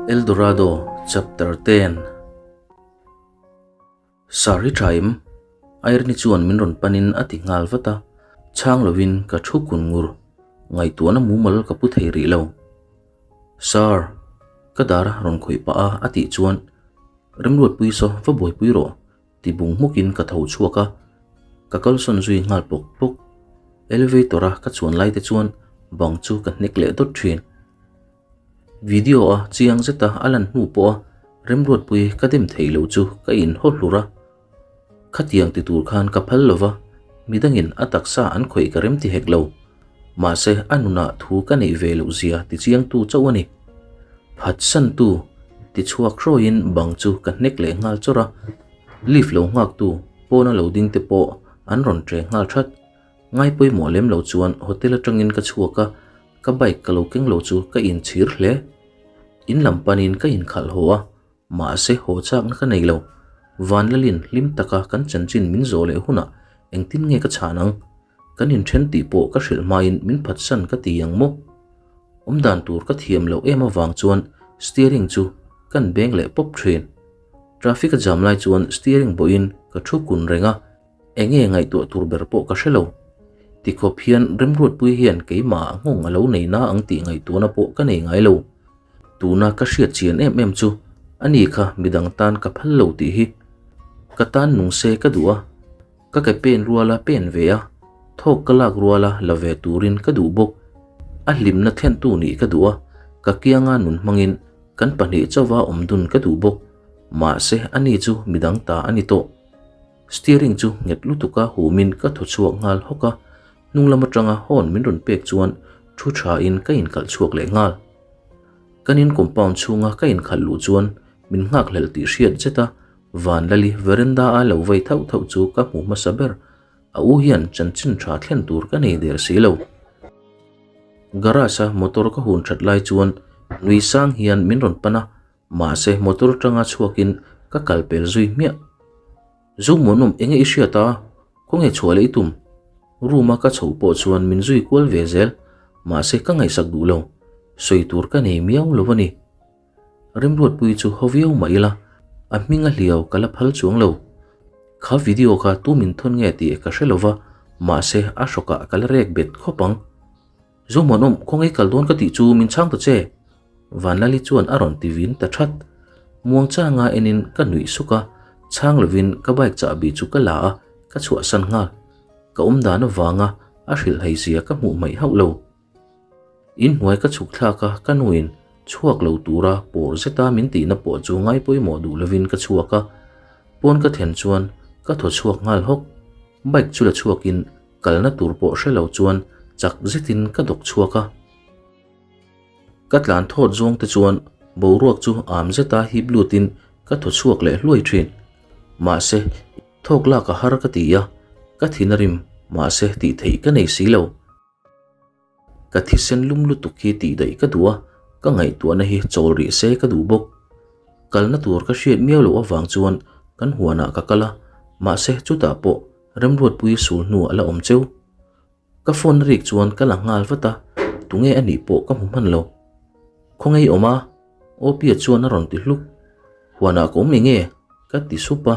Eldorado Chapter 10 Sir hi tha em? Irene chuan min rawn panin a ti nghal vat a, chhang lovin ka thu kun ngur. Ngaihtuahna mumal ka pu thei rih lo. Sir, ka dar a rawn khawih pah a a tih chuan Remruatpui saw va buaipui rawh ti bung hmukin ka tho chhuak a, ka kalsawn zui nghal pawk pawk. Elevator a ka chuan lai te chuan bang chu ka hnek leh dawt thin. Video a chiang zeta a lan hnu pawh a Remruatpui ka dem theih loh chu ka inhaw hlur a. Khatiang ti tur khan ka phal lova, midangin a taksa an khawih ka rem ti hek lo. Mahse a nunah thu ka neih ve loh zia ti chiangtu chauh a ni. Phatsantu ti chhuak hrawiin bang chu ka hnek leh nghal chawrh a, lift lo nghaktu pawna lo ding te pawh an rawn ṭe nghal that. Ngai pawimawh lem lo chuan hotel atangin ka chhuak a, ka bike ka lo keng lo chu ka inchhir hle. In lam panin ka inkhalh haw a, Mahse haw chakna ka nei lo. Vanlalin hlim taka kan chanchin min zawh leh hunah engtin nge ka chhan ang? Kan inthen tih pawh ka hrilh hmain min phatsan ka ti ang maw? Awmdan tur ka thiam loh em avang chuan steering chu kan beng leh pawp thin. Traffic a jam lai chuan steering bawhin ka thu kun reng a, enge ngaihtuah tur ber pawh ka hre lo. Tikhawp hian Remruatpui hian keimah nghawng a lo nei na ang tih ngaihtuahna pawh ka nei ngai lo. Tuna ka hriat chian em em chu ani kha midang tan ka phal lo tih hi. Ka tan nung se ka duh a, ka ke pen ruala pen ve a, thawk ka lak ruala la ve turin ka duh bawk. A hlimna thlentu nih ka duh a, ka kianga nun hmangin kan pahnih chauva awm dun ka duh bawk. Mahse ani chu midang ta a ni tawh. Steering chu nghet lutuka humin ka thaw chhuak nghal hawk a, hnung lam atanga horn min rawn pek chuan thu thain ka inkhalh chhuak leh nghal. Kan in compound chhunga ka inkhalh luh chuan min nghakhlelh tih hriat zet a, Vanlali veranda a lo vei thauh thauh chu ka hmu hmasa ber. A u hian chanchin tha thlen tur ka nei der si lo. Garage a motor ka hun that lai chuan nui sang hian min rawn pan a, mahse motor atanga chhuakin ka kal pel zui hmiah. Zu muanawm enge i hriat a, khawnge chhuah leh i tum? Room a ka chhoh pawh chuan min zui kual ve zel, mahse ka ngaihsak duh lo, sawi tur ka nei miau lo a ni. Remruatpui chu haw viau mah ila, a hming a hliau ka la phal chuang lo. Kha video kha tu min thawn nge tih ka hre lo va, mahse a hrawkah ka la rek bet khawp ang. Zu muanawm khawnge kal dawn ka tih chu min chhang ta che? Vanlali chuan a rawn ti vin ta that. Muangchanga enin ka nuih suk a, chhang lovin ka bike chahbi chu ka la a, ka chhuahsan nghal. Ka awm dan avanga a hrilhhai zia ka hmuh hmaih hauh lo. Inhnuai ka chhuk thlak a, ka nuin chhuak lo tura pawr zeta min tihna pawh chu ngai pawimawh duh lovin ka chhuak a. Pawn ka then chuan ka thaw chhuak nghal hawk. Bike chu la chhuakin kalna tur pawh hre lo chuan chak zetin ka dawk chhuak a. Ka tlan thawt zawng te chuan boruak chu am zeta hip lutin ka thaw chhuak leh hluai thin. Mahse, thawk lak a har ka ti a, ka thin a rim, mahse tih theih ka nei si lo. Ka thisen lum lutuk hi tih daih ka duh a, ka ngaihtuahna hi chawl rih se ka duh bawk. Kalna tur ka hriat miau loh avang chuan kan huanah ka kal a, mahse chutah pawh Remruatpui sul hnu a la awm cheu. Ka phone a rik chuan ka la nghal vat a, tunge a nih pawh ka hmu hman lo. Khawnge i awm a? Opia chuan a rawn ti hluk. Huanah ka awm enge? Ka ti sup a.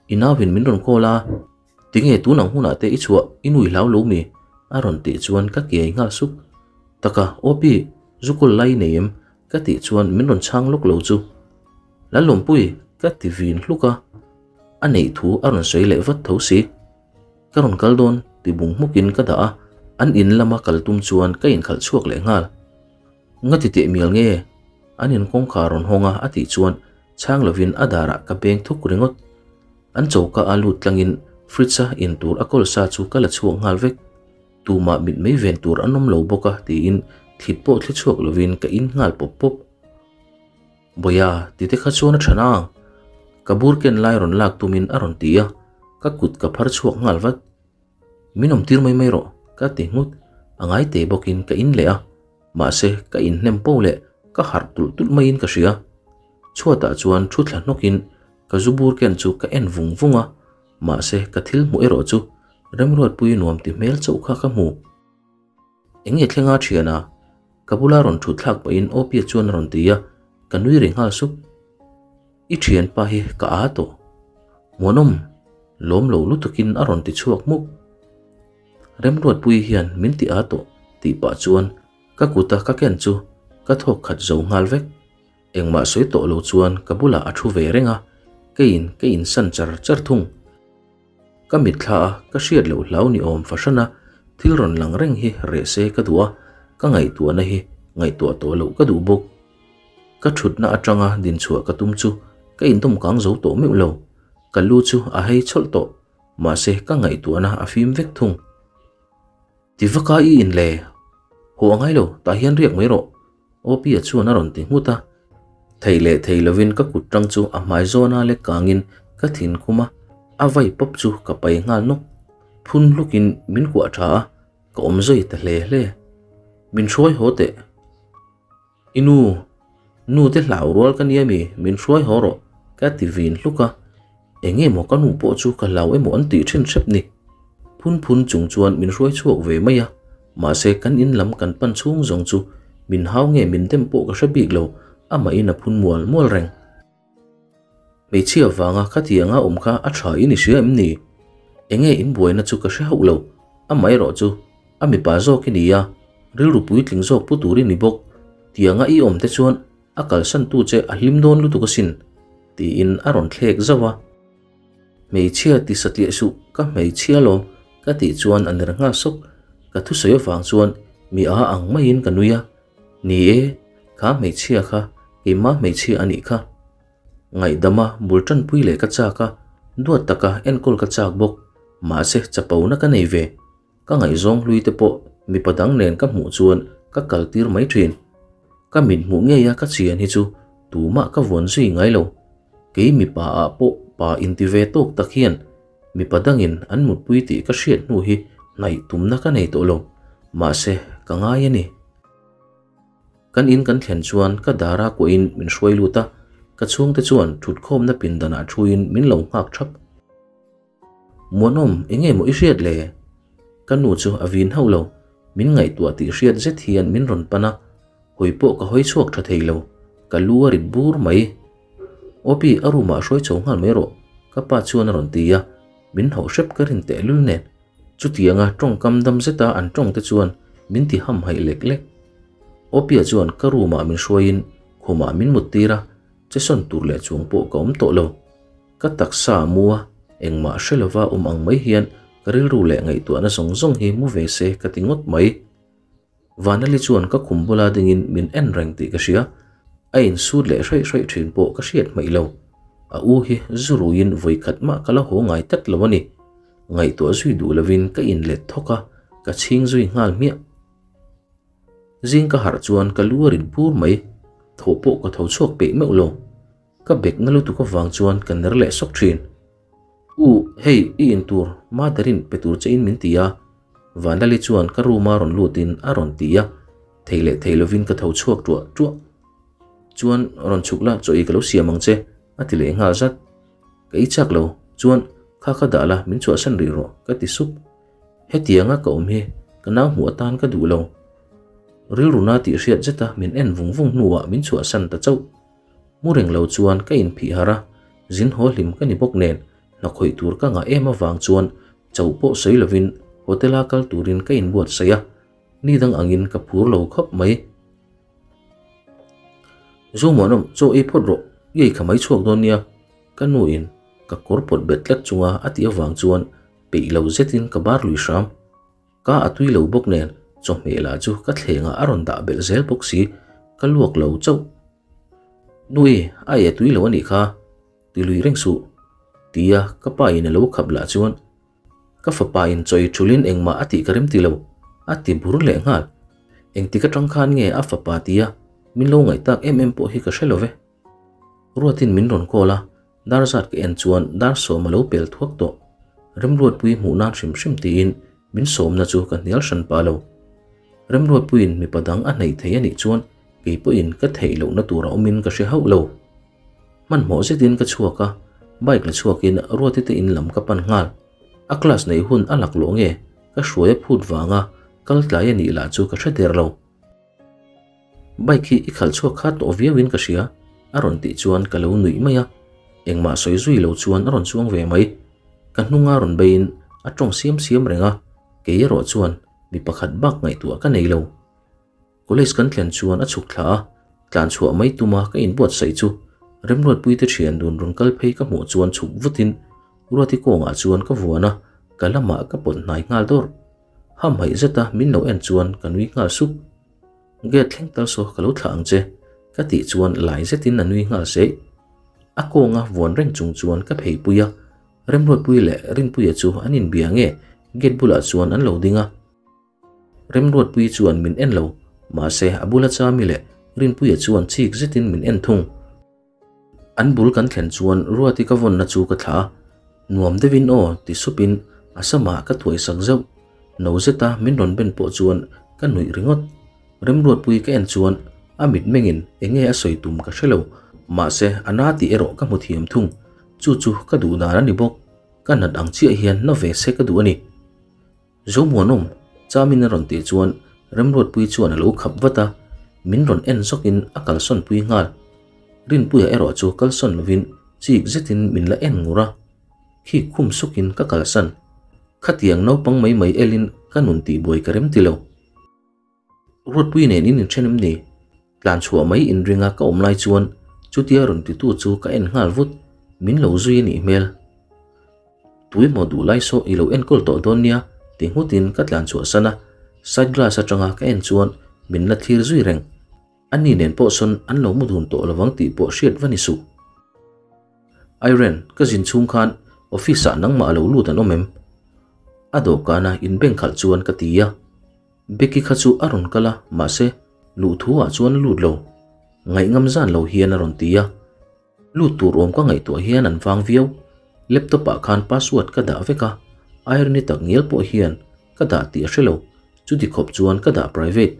I nauin min rawn call a, tinge tun ang hunah te i chhuah i nui hlau lo mi? A rawn tih chuan ka kiai nghal sup. Taka, Opi, zu call lai i nei em? Ka tih chuan min rawn chhang lawk lo chu. Lalawmpui, ka ti vin hluk a. A neih thu a rawn sawi leh vat tho si. Ka rawn kal dawn ti bung hmukin ka dah a, an in lama kal tum chuan ka inkhalh chhuak leh nghal. Nga ti teh mial nge? An in kawngkhar rawn hawng a a tih chuan chhang lovin a darah ka beng thuk ringawt. An choka a lut tlangin fridge a in tur a kawl sa chu ka la chhuak nghal vek. Tumah mit mei ven tur an awm lo bawk a tiin thlit pawh thli chhuak lovin ka in nghal pawp pawp. Bawia, ti te kha chuan a tha nang. Ka bur ken lai rawn lak tumin a rawn ti a, ka kut ka phar chhuak nghal vat. Min awm tir mai mai rawh, ka ti nghut. A ngai te bawkin ka in leh a, mahse ka inhnem po leh ka harh tulh tulh maiin ka hria. Chhuatah chuan thu thla hnawkin ka zu bur ken chu ka en vung vung a, mahse ka thil hmuh erawh chu Remruatpui nuam ti hmel chauh kha ka hmu. Eng nge thlenga thiana? Ka bula rawn thut thlak pahin Opia chuan a rawn ti a. ka nui ri nghal sup. I thianpa hi ka aa tawh. Muanawm, lawm lo lutukin a rawn ti chhuak hmuk. Remruatpuii hian min ti aa tawh tih pah chuan ka kuta ka ken chu ka thawk khat zo nghal vek. Engmah sawi tawh lo chuan ka bulah a thu ve reng a, keiin ka insan char char thung. Ka mitthla a ka hriat loh hlau ni awm fahrana thil rawn lang reng hi reh se ka duh a, ka ngaihtuahna hi ngaihtuah tawh loh ka duh bawk. Ka thutna atanga dinchhuah ka tum chu ka indawm kang zo tawh meuh lo. Ka lu chu a hei chawlh tawh, mahse ka ngaihtuahna a fim vek thung. Ti vaka i in le? Haw a ngai lo, tah hian riak mai rawh. Opia chuan a rawn ti nghut a. Thei leh thei lovin ka kut tang chu a hmai zawna lek kangin ka thin khum a, a vai pawp chu ka pai nghal nawk. Phun hlukin min kuah tha a, ka awm zui ta hle hle. Min hruai haw teh. I nu, nu te hlau rual ka nia mi, min hruai haw rawh, ka ti vin hluk a. Enge maw ka nu pawh chu ka hlau emaw an tih thin hrep ni. Phun phun chung chuan min hruai chhuak ve mai a, mahse kan in lam kan pan chhung zawng chu min hau nge min dem pawh ka hre bik lo, amahin a phun mual mual reng. Hmeichhia vanga khatianga awm kha a tha in i hria em ni? Enge in buaina chu ka hre hauh lo, amaherawh chu a mipa zawk i ni a, rilru puitling zawk pu tur i ni bawk, tianga i awm te chuan a kalsan tu che a hlim dawn lutuk asin, tiin a rawn thlek zauh a. Hmeichhia ti satliah suh, ka hmeichhia lawm ka tih chuan a ner nghal sawk, ka thusawi avang chuan mi a ang maiin ka nui a, Ni e, kha hmeichhia kha keimah hmeichhia a nih kha. Ngaihdama bul tanpui leh ka chak a, duat taka enkawl ka chak bawk. Mahse chapona ka nei ve. Ka ngaihzawng hlui te pawh mipa dang nen ka hmuh chuan ka kal tir mai thin. Ka mit hmuh ngei a ka chian hi chu tumah ka vuan zui ngai lo. Kei mipa ah pawh pa inti ve tawk tak hian Mipa dangin an mutpui tih ka hriat hnu hi hnaih tumna ka nei tawh lo, mahse ka ngai a ni. Kan in kan thlen chuan ka dara kuahin min hruai lut a, ka chhungte chuan thutkhawmna pindanah thuin min lo nghak thap. Muanawm, enge maw i hriat le? Ka nu chu a vin hauh lo, min ngaihtuah tih hriat zet hian min rawn pan a, hawi pawh ka hawi chhuak tha thei lo, ka lu a rit bur mai. Opi, a room ah hruai chho nghal mai rawh, ka pa chuan a rawn ti a, min hauh hrep ka rin teh lul nen. Chutianga tawngkam dam zeta an tawng te chuan min ti ham haih lek lek. Opia chuan ka room ah min hruaiin khumah min mut tir a, che sawn tur leh chuang pawh ka awm tawh lo. Ka taksa a mu a, engmah hre lova awm ang mai hian ka rilru leh ngaihtuahna zawng zawng hi mu ve se ka ti ngawt mai. Vanali chuan ka khum bula dingin min en reng tih ka hria, a insut leh hraih hraih thin pawh ka hriat hmaih lo. A u hi zu ruiin vawi khat mah ka la haw ngai tlat lo a ni. Ngaihtuah zui duh lovin ka inlet thawk a, ka chhing zui nghal hmiah. Zing ka harh chuan ka lu a rit bur mai, thawh pawh ka tho chhuak peih meuh lo. Ka bekna lutuk avang chuan ka ner leh sawk thin. U, hei i in tur Mother-in pe tur che in min ti a, Vanlali chuan ka room-a rawn lutin a rawn ti a, thei leh thei lovin ka tho chhuak tuah tuah. Chuan rawn chhuk la chaw ei ka lo siam ang che, a ti leh nghal zat. Ka ei chak lo, chuan kha kha dah la min chhuahsan rih rawh, ka ti sup. Hetianga ka awm hi ka nau hmuh atan ka duh lo. Rilruna tih hriat zeta min en vung vung hnuah min chhuahsan ta chauh. Mu reng lo chuan ka inphih harh a, zin haw hlim ka ni bawk nen hna khawih tur ka ngah em avang chuan chauh pawh sawi lovin hotel-a kal turin ka inbuatsaih a, ni dang angin ka phur lo khawp mai. Zu muanawm chaw ei phawt rawh, i ei kha mai chhuak dawn nia, ka nuin ka kawr pawt bet tlat chunga a tih avang chuan peih lo zetin ka bar lui hram. Ka a tui lo bawk nen chawhmeh lah chu ka thlengah a rawn dah belh zel bawk si, ka luak lo chauh. Nui, a e tui lo a nih kha, ti lui reng suh, tia ka pa in a lo khap lah chuan ka fapa in chawi thulin engmah a tih ka rem ti lo, a ti bur leh nghal. Engtik atang khan nge a fapa tia min lo ngaih tak em em pawh hi ka hre lo ve. Ruatin min rawn call a, Dar zat ka en chuan dar sawm a lo pel thuak tawh. Remruatpui hmuh nan hrim hrim tiin min sawmna chu ka hnial hran pah lo. Remruatpuiin mipa dang a hnaih thei a nih chuan kei pawhin ka theih lohna tur a awmin ka hre hauh lo. Hmanhmawh zetin ka chhuak a, bike la chhuakin Ruati te in lam ka pan nghal. A class neih hun a laklawh nge ka hruai a phut vanga kal tlai a nih lah chu ka hre der lo. Bike hi i khalh chhuak kha tawh viauin ka hria. A rawn tih chuan ka lo nuih mai a, engmah sawi zui lo chuan a rawn chuang ve mai. Ka hnunga rawn beiin a tawng siam siam reng a, kei erawh chuan mi pakhat bak ngaihtuah ka nei lo. College kan thlen chuan a chhuk thla a, tlan chhuah mai tuma ka inbuatsaih chu Remruatpuite thian dun rawn kal phei ka hmuh chuan chhuk vutin Ruati kawngah chuan ka vuan a, ka lamah ka pawt hnai nghal dawrh. Hamhaih zeta min lo en chuan ka nui nghal sup. Gate thleng tal saw ka lo thlah ang che, ka tih chuan lai zetin a nui nghal seih. A kawnga vuan reng chung chuan ka phei pui a, Remruatpui leh Rinpuia chu an inbia nge gate bulah chuan an lo ding a. Remruatpui chuan min en lo, mahse a bula Chami leh Rinpuia chuan chik zetin min en thung. An bul kan thlen chuan Ruati ka vawnna chu ka thlah a, Nuam deuhin aw ti supin a samah ka thuai sak zeuh. No zeta min rawn ben pawh chuan ka nuih ringawt. Remruatpui ka en chuan a mitmengin enge a sawi tum ka hre lo, mahse a na tih erawh ka hmu thiam thung. Chu chu ka duh dan a ni bawk. Ka nat ang chiah hian na ve se ka duh a ni. Zomuanawm, Chamin a rawn tih chuan Remruatpui chuan a lo khap vat a, min rawn en zawkin a kalsawn pui nghal. Rinpuia erawh chu kalsawn lovin chik zetin min la en ngur a, khik khum sukin ka kalsan. Khatiang naupang mai mai elin ka nun tihbuai ka rem ti lo. Ruatpui nen in inthen em ni? Tlan chhuah mai inringa ka awm lai chuan chutia rawn titu chu ka en nghal vut, min lo zui a nih hmel. Tuimaw duh lai saw i lo enkawl tawh dawn nia ti nghutin ka tlan chhuah san a, side glass atanga ka en chuan min la thlir zui reng. Ani nen pawh sawn an lo mu dun tawh lovang tih pawh hriat va ni suh. Irene, ka zin chhung khan office ah nangmah a lo lut an awm em? A dawhkana inbeng khalh chuan ka ti a. Becky kha chu a rawn kal a, mahse, luh thu ah chuan a lut lo. Ngaihngam zan lo hian a rawn ti a. Lut tur awm ka ngaihtuah hian an vang viau. Laptop ah khan password ka dah vek a, Irene tak ngial pawh hian ka dah tih a hre lo, chuti khawp chuan ka dah private.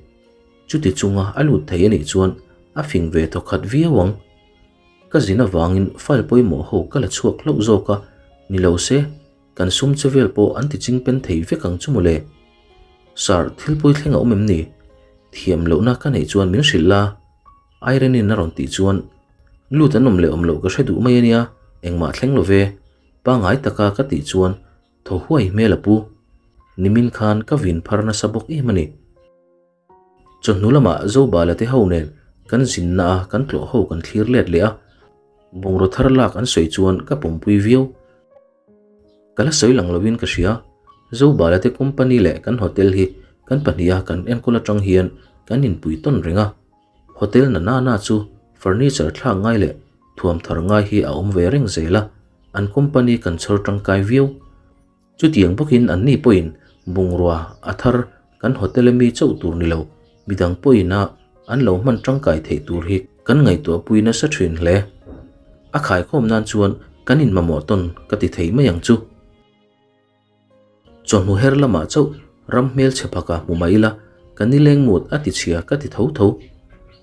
Chuti chunga a lut thei a nih chuan a fing ve thawkhat viau ang. Ka zin avangin file pawimawh ho ka la chhuak hlauh zawk a, ni lo se, Kan sum che vel pawh an ti ching pen thei vek ang chu mawle. Sir, thil pawi thleng a awm em ni? Thiam lohna ka neih chuan min hrilh la. Irene-in a rawn tih chuan, Lut an awm leh awm loh ka hre duh mai a nia, engmah thleng lo ve. Pangngai taka ka tih chuan thaw huai hmel a pu. Nimin khan ka vin phar nasa bawk em a ni. Chawhnu lamah Zobala te ho nen kan zinna a kan tlawh ho kan thlir let leh a, bungraw thar lak an sawi chuan ka pawmpui viau. Ka la sawi lang loin ka hria, Zobala te company leh kan hotel hi kan pahniha kan enkawl atang hian kan inpui tawn reng a, hotel na na na chu furniture thlak ngai leh thuam thar ngai hi a awm ve reng zel a, an company kan chhawr tangkai viau. Chutiang bawkin anni pawhin bungrua a thar kan hotel a mi chauh tur ni lo, midang pawhin a an lo hman tangkai theih tur hi kan ngaihtuahpui nasa thin hle. A khaikhawm nan chuan kan inmamawh tawn ka ti thei mai ang chu. Chawhnu her lamah chauh ram hmelchhe phaka hmu mai ila ka nileng mut a ti chhia ka ti tho tho.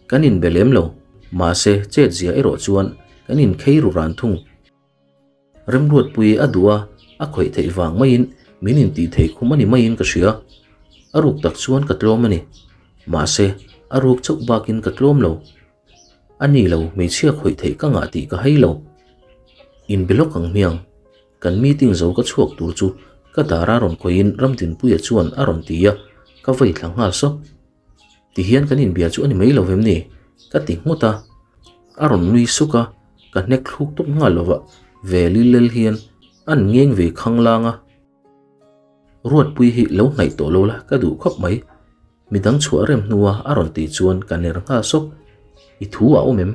Kan inbe lem lo, mahse chetzia erawh chuan kan inkhei ru ran thung. Remruatpui a duh a, a khawih theih vang maiin min intih theih khum a ni maiin ka hria. A ruk tak chuan ka tlawm a ni. Mahse, a ruk chauh bakin ka tlawm lo. A ni lo, hmeichhia khawih theih ka ngah tih ka hei lo. Inbe lawk ang hmiang. Kan meeting zo ka chhuak tur chu ka dara rawn khawihin Ramdinpuia chuan a rawn ti a, ka vei thla nghal sawk. Tihian kan inbia chu a ni mai lo vem ni? Ka ti nghut a, a rawn nui suk a, ka hnek thluk tawp nghal lo va, ve lil lel hian an ngeng ve khang lang a. Ruatpui hi lo hnaih tawh lo la ka duh khawp mai, midang chhuah rem hnua a rawn tih chuan ka ner nghal sawk. I thu a awm em?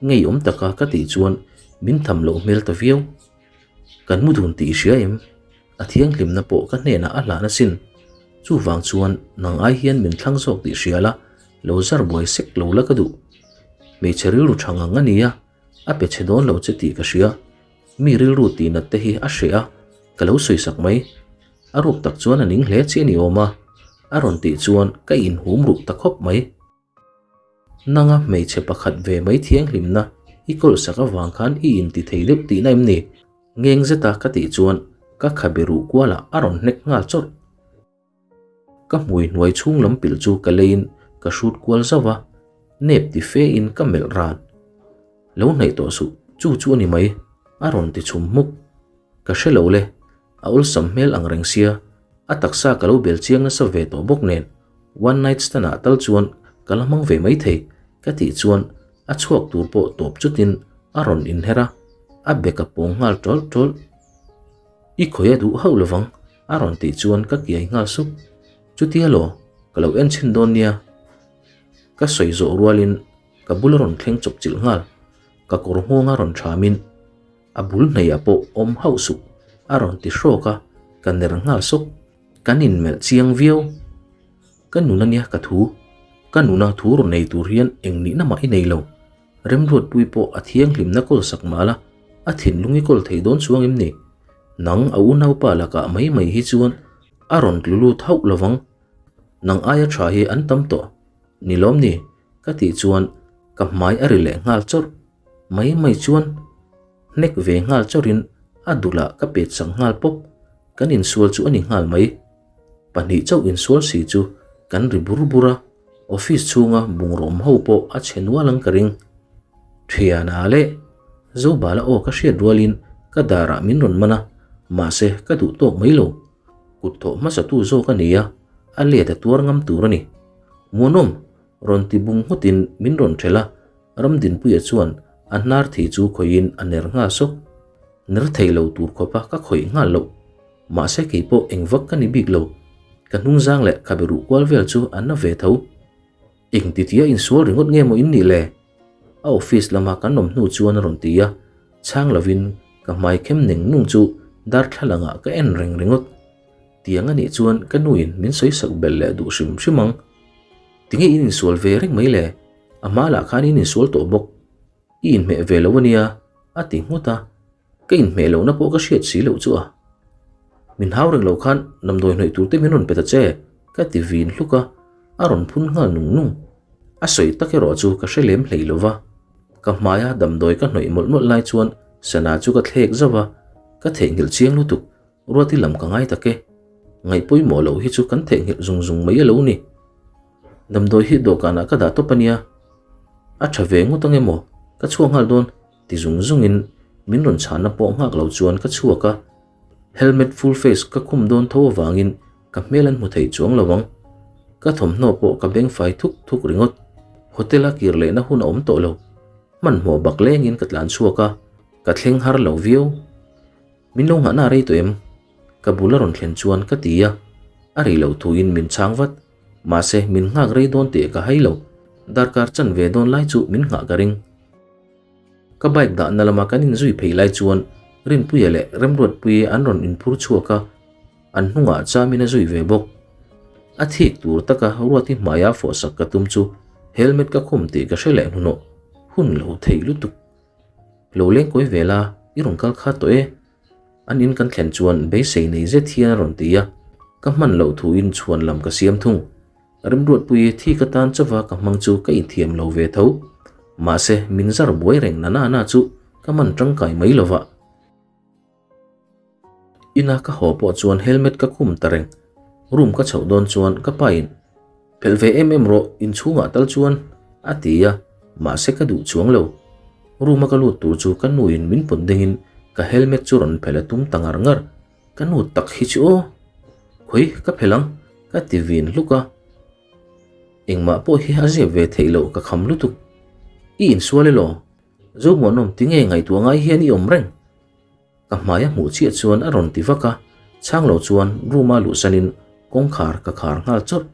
Ngeiawm taka ka tih chuan min tham loh hmel ta viau. Kan mu dun tih i hria em? A thianghlimna pawh ka hnenah a hlan asin. Chuvang chuan nang ai hian min thlang zawk tih hria la, lo zar buai sek lo la ka duh. Hmeichhe rilru tha ngang a nia, a pe chhe dawn lo che tih ka hria. Mi rilru tihnat te hi a hreh a, ka lo sawi sak mai. A ruk tak chuan a ning hle che a ni awm a, a rawn tih chuan ka inhum ruh ta khawp mai. Nanga hmeichhe pakhat ve mai thianghlimna i kawlhsak avang khan i inti thei deuh tihna em ni? Ngeng zeta ka tih chuan ka khabe ruh kualah a rawn hnek nghal chawrh. Ka hmui hnuai chhung lam pilh chu ka leiin ka hrut kual zauh a, nep ti fe in ka melh ran. Lo hnaih tawh suh, chu chu a ni mai, a rawn ti chhum hmuk. Ka hre lo le, a awlsam hmel ang reng sia, a taksa ka lo bel chiang nasa ve tawh bawk nen, one night stand ah tal chuan ka la hmang ve mai thei ka tih chuan a chhuak tur pawh tawp chutin a rawn inher a, a bek a pawng nghal tawlh tawlh. I khawi a duh hauh lovang a rawn tih chuan ka kiai nghal sup. Chutia law, ka lo en chhin dawn nia. Ka sawi zawh rualin ka bul a rawn thleng chawp chilh nghal. Ka kawr nghawng a rawn thamin a bul hnaihah pawh awm hauh suh a rawn ti hrawk a, ka ner nghal sawk. Kan inmelh chiang viau. Ka nun ania ka thu. Ka nuna thu rawn nei tur hian eng nihna mah i nei lo. Remruatpui pawh a thianghlimna kawl sak mahla a thinlung i kawl thei dawn chuang em ni? Nang a unaupa lakah mai mai hi chuan a rawn tlu lut hauh lovang. Nang aia tha hi an tam tawh. Ni lawm ni? Ka tih chuan ka hmai a ri leh nghal chawrh. Mai mai chuan hnek ve nghal chawrhin a dulah ka pet sak nghal pawp. Kan insual chu a ni nghal mai. Pahnih chauh insual si chu kan ri bur bur a, office chhunga bungraw awm ho pawh a chhe nual ang ka ring. Thiana leh Zobala aw ka hriat rualin ka darah min rawn man a, mahse ka duh tawk mai lo. Kut thawh hmasa tu zawk a ni a, a let a tuar ngam tur a ni. Muanawm! Rawn ti bung nghutin min rawn ṭhelh a, Ramdinpuia chuan a hnar thei chu khawihin a ner nghal sawk. Ner thei lo tur khawpa ka khawih nghal loh. Mahse kei pawh eng vak ka ni bik lo. Ka hnungzang leh khabe ruh kual vel chu an na ve tho. Eng titia insual ringawt nge maw in nih le? A office lama kan awm hnu chuan a rawn ti a, chhang lovin ka hmai khem neng nung chu darthlalangah ka en reng ringawt. Tiang a nih chuan ka nuin min sawi sak belh leh duh hrim hrim ang. Tinge in insual ve reng mai le? A hma lah khan in insual tawh bawk. I inhmeh ve lo a nia, a ti nghut a. Ka inhmeh lohna pawh ka hriat si loh chu a. Min hau reng lo khan damdawi hnawih tur te min rawn pe ta che, ka ti vin hluk a, a rawn phun nghal nung nung. A sawi tak erawh chu ka hre lem hlei lo va. Ka hmaia damdawi ka hnawih mawlh mawlh lai chuan sana chu ka thlek zauh a, ka theihnghilh chiang lutuk. Ruati lam ka ngai tak e. Ngaih pawimawh loh hi chu kan theihnghilh zung zung mai alo ni. Damdawi hi dawhkanah ka dah tawp ania. A tha ve ngawt ang emaw? Ka chhuak nghal dawn ti zung zungin min rawn chhanna pawh nghak lo chuan ka chhuak a. Helmet full face ka khum dawn tho avangin ka hmel an hmu thei chuang lo ang. Ka thawmhnaw pawh ka beng fai thuk thuk ringawt. Hotel a kir lehna hun a awm tawh lo. Hmanhmawh bak lengin ka tlan chhuak a, ka thleng har lo viau. Min lo nghahna a rei tawh em? Ka bul a rawn thlen chuan ka ti a, a rei loh thuin min chhang vat. Mahse, min nghak rei dawn tih ka hai lo. Darkar chan ve dawn lai chu min nghah ka ring. Ka bike dahna lama kan inzui phei lai chuan Rinpuia leh Remruatpuii an rawn inphur chhuak a, an hnungah chamin a zui ve bawk. A thik tur taka Ruati hmaia fawhsak ka tum chu helmet ka khum tih ka hre leh hnuhnawh. Hun lo thei lutuk. Lo leng kawi ve la, i rawn kal kha tawh e. An in kan thlen chuan beisei nei zet hian a rawn ti a, ka hman loh thuin chhuan lam ka siam thung. Remruatpui thi ka tan chauva ka hmang chu ka inthiam lo ve tho. Mahse, min zar buai reng na na na chu ka man tangkai mai lova. Ina ka haw pawh chuan helmet ka khum ta reng. Room ka chhoh dawn chuan ka pain, Phelh ve em em rawh, inchhungah tal chuan, a ti a, mahse ka duh chuang lo. Room a ka lut tur chu ka nuin min pawt dingin ka helmet chu rawn phelh a tum ta ngar ngar. Ka nu tak hi chu aw! Khawi ka phelh ang, ka ti vin hluk a. Engmah pawh hi a zep ve theih loh ka kham lutuk. I insual elaw? Zomuanawm tinge ngaihtuah ngai hian i awm reng? Ka hmai a hmuh chiah chuan a rawn ti vak a, chhang lo chuan room a luhsanin kawngkhar ka khar nghal chawrh.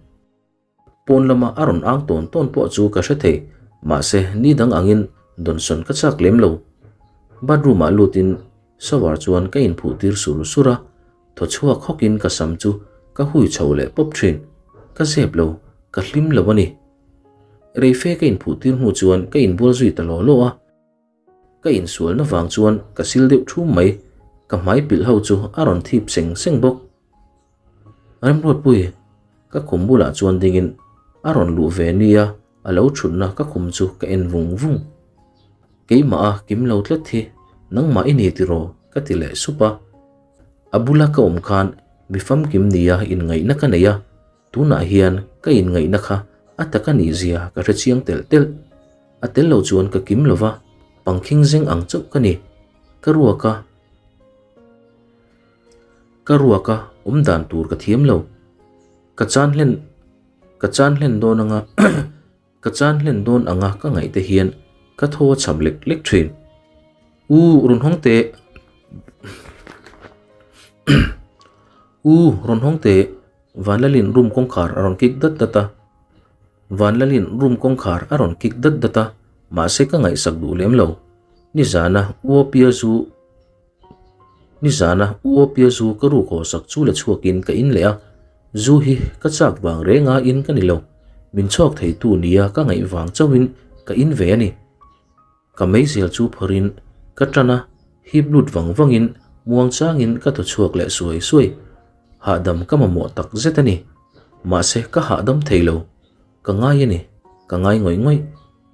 Pawn lama a rawn ang tawn tawn pawh chu ka hre thei, mahse ni dang angin dawnsawn ka chak lem lo. Bathroom ah lutin shower chuan ka inphuh tir sur sur a, thaw chhuak hawkin ka sam chu ka hui chho leh pawp thin. Ka zep lo, ka hlim lo a ni. Reife ka inphuh tir hnu chuan ka inbual zui ta law law a. Ka insualna vang chuan ka sil deuh thum mai, ka hmai pilh ho chu a rawn thip seng seng bawk. Remruatpui, ka khum bulah chuan dingin a rawn luh ve nia a lo thutna ka khum chu ka en vung vung. Keimah a kim lo tlat hi nangmah i ni tiraw ka ti leh sup a. A bula ka awm khan mi famkim nia inngaihna ka nei a, Tunah hian ka inngaihna kha a tak a nih zia ka hre chiang telh telh. A tel lo chuan ka kim lo va. Pangkhing zeng ang chauh ka ni. Ka ruak a. Ka ruak a, awm dan tur ka thiam lo. Ka chan hlen, ka chan hlen dawn anga, ka chan hlen dawn anga ka ngaih te hian ka thaw a cham lek lek thin. U, rawn hawng teh. U, rawn hawng teh. Vanlalin room kawngkhar a rawn kik dat dat a. Vanlalin room kawngkhar a rawn kik dat dat a, mahse ka ngaihsak duh lem lo. Nizana Uopia zu Nizana Uopia zu ka ruk haw sak chu la chhuakin ka in leh a, zu hi ka chak vang reng a in ka ni lo, min chhuak theitu nia ka ngaih vang chauhin ka in ve a ni. Ka meizial chu phawrhin ka tan a, hip lut vang vangin muang changin ka thaw chhuak leh suai suai. Hahdam ka mamawh tak zet a ni. Mahse ka hahdam thei lo. Ka ngai a ni. Ka ngai ngawih ngawih.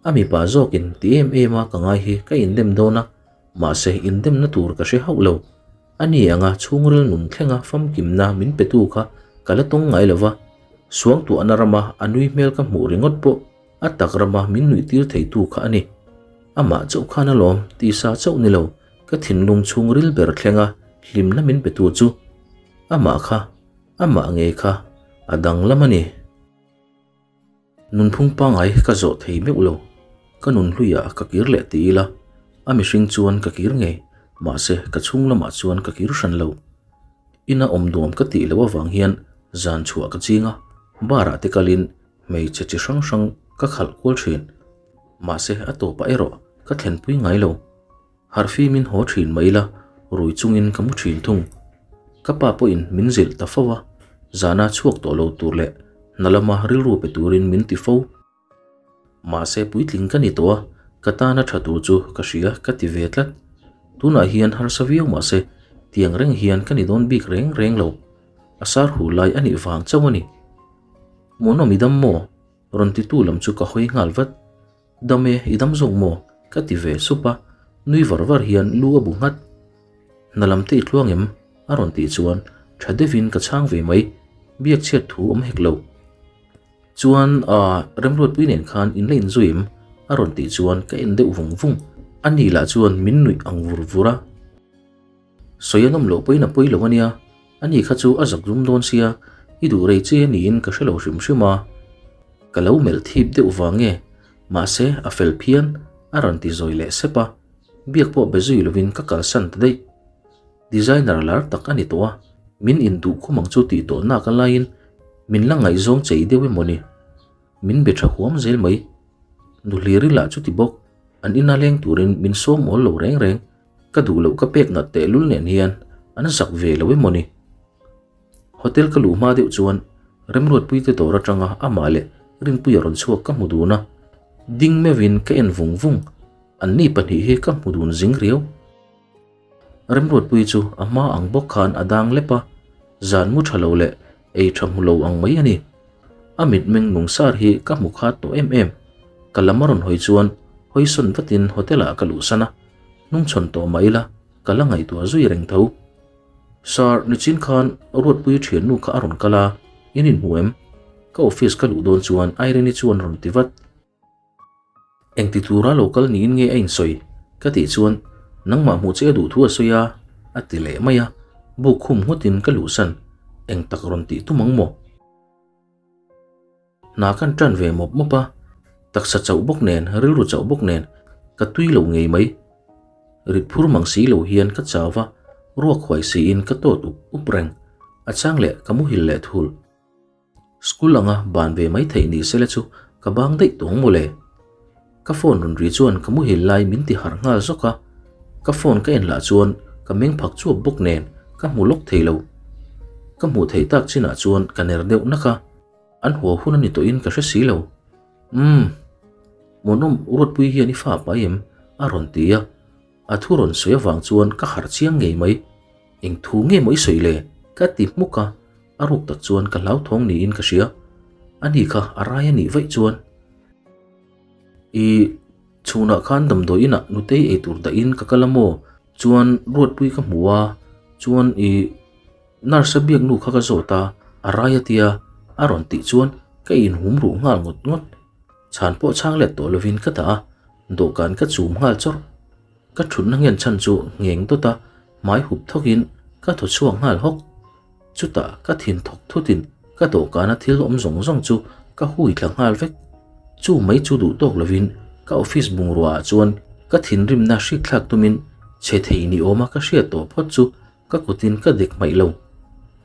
A mipa zawkin ti em em a ka ngai hi ka indem dawn a, mahse indemna tur ka hre hauh lo. A ni anga chhungril nun thlenga famkimna min petu kha ka la tawng ngai lo va, suangtuahna rama a nui hmel ka hmuh ringawt pawh A tak rama min nuihtir theitu kha a ni. Amah chauh khan alawm, tisa chauh ni lo, ka thinlung chhungril ber thlenga hlimna min petu chu. Amah kha, amah ngei kha a danglam a ni. Nunphung pangngai ka zawh thei meuh lo. Ka nun hluiah ka kir leh ti ila, a mihring chuan ka kir ngei, mahse ka chhung lamah chuan ka kir hran lo. Ina awm nuam ka tih loh avang hian zan chhuah ka ching a, bar ah te kalin Hmeichhe chi hrang hrang ka khalh kual thin. Mahse a tawpah erawh ka thlenpui ngai lo. Harhfi min haw thin mai ila, rui chungin ka mu thin thung. Ka pa pawhin min zilh ta fo a, zana chhuak tawh lo tur leh hna lama rilru pe turin min ti fo. Mahse puitling ka ni tawh a, ka tana tha tur chu ka hria ka ti ve tlat. Tunah hian harsa viau mahse tiang reng hian ka ni dawn bik reng reng lo. A sar hu lai a nih vang chauh a ni. Muanawm i dam maw? Rawn titu lam chu ka hawi nghal vat. Dam e, i dam zawk maw? Ka ti ve sup a, nui var var hian lu a bu nghat. Hna lam te i tluang em? A rawn tih chuan tha deuhin ka chhang ve mai, biak chhiat thu awm hek lo. Chuan aa, Remruatpui nen khan in la inzui em? A rawn tih chuan ka en deuh vung vung. Ani lah chuan min nuih ang vur vur a. Sawi an awm loh pawhin a pawi lo a nia, ani kha chu a zak zum dawn sia, i duh rei che niin ka hre lo hrim hrim a. Ka lo melh thip deuh vang nge, mahse a fel phian, a rawn ti zawi leh sep a, biak pawh be zui lovin ka kalsan ta daih. Designer lar tak a ni tawh a, min induh khum ang chu tih tawh nak a laiin min la ngaihzawng chei deuh emaw ni. Min be tha huam zel mai. Nuhliri lah chu ti bawk, an ina leng turin min sawm awl lo reng reng. Ka duh loh ka pek nat tehlul nen hian an zak ve lo emaw ni? Hotel ka luh hma deuh chuan Remruatpuite dawr atanga amah leh Rinpuia rawn chhuak ka hmu dun a, ding meuhin ka en vung vung, anni pahnih hi ka hmu dun zing riau. Remruatpui chu a hma ang bawk khan a dang lep a, zan mu tha lo leh ei tha hmu lo ang mai a ni. A mitmeng nung sar hi ka hmu khat tawh em em. Ka lam a rawn hawi chuan hawi sawn vatin hotel ah ka luhsan a, hnungchhawn tawh mah ila ka la ngaihtuah zui reng tho. Sir, nichin khan Ruatpui thiannu kha a rawn kal a, in inhmu em? Ka office ka luh dawn chuan Irene-i chuan rawn ti vat. Engti tura lo kal niin nge a insawi? Ka tih chuan nangmah hmuh che a duh thu a sawi a, a ti leh mai a, buk khum ngawtin ka luhsan. Eng tak rawn tih tum ang maw? Hna kan tan ve mawp mawp a, taksa chauh bawk nen, rilru chauh bawk nen ka tui lo ngei mai. Rit phur mang si lo hian ka chau va, ruak huai siin ka tawt up up reng. A chang leh ka muhil leh thul. School anga ban ve mai theih ni sela chu ka bang daih tawng mawle. Ka phone rawn ri chuan ka muhil lai min ti harh nghal zawk a, ka phone ka en lah chuan ka meng phak chuap bawk nen ka hmu lawk thei lo. Ka hmuh theih tak chinah chuan ka ner deuh nak a. An hua hun a ni tawhin ka hre si lo. Umm. Muanawm Ruatpui hian i fa pai em? a rawn ti a. A thu rawn sawi avang chuan ka harh chiang ngei mai. Eng thu nge maw i sawi le? ka ti hmuk a, a ruk tak chuan ka hlauthawng niin ka hria. Ani kha a rai a nih vaih chuan. I chhunah khan damdawi inah nutei eitur dahin ka kal a maw? Chuan Ruatpui ka hmu a, chuan i. Nurse a biak nu kha ka zawt a, a rai a tia, a rawn tih chuan ka inhum ruh nghal ngawt ngawt. Chhan pawh chhang let tawh lovin ka dah a, dawhkan ka chum nghal chawrh. Ka thutna ngen chhan chu ngheng dawt a, hmai hup thawkin ka thaw chhuak nghal hawk. Chutah ka thin thawk thutin ka dawhkana thil awm zawng zawng chu ka hui thla nghal vek. Chu mai chu duh tawk lovin ka office bungrua ah chuan ka thinrimna hrikthlak tumin chhe thei ni awma ka hriat tawh phawt chu ka kutin ka dek hmaih lo.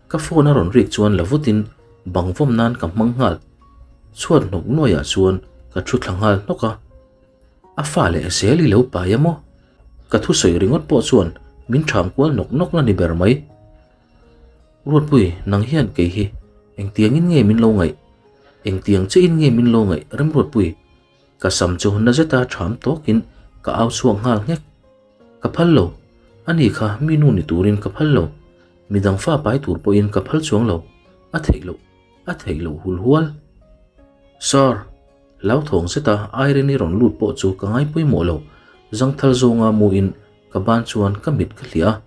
Ka phone a rawn rik chuan la vutin bang vawm nan ka hmang nghal. Chhuat hnawk nuaiah chuan ka thu thla nghal hnawk a. A fa leh zel i lo pai a maw? Ka thusawi ringawt pawh chuan min ṭham kual nawk nawk la ni ber mai. Ruatpui, nang hian kei hi engtiangin nge min lo ngaih? Engtiang chiahin nge min lo ngaih Remruatpui? Ka sam chu na zeta ṭham tawkin ka au chhuak nghal nghek. Ka phal lo. Ani kha mi nu ni turin ka phal lo. Midang fa pai tur pawhin ka phal chuang lo. A theih loh. A theih loh hul hual. Sir! Hlauthawng zeta Irene-i rawn lut pawh chu ka ngai pawimawh lo. Zangthal zawnga muin ka ban chuan ka mit ka hliah a.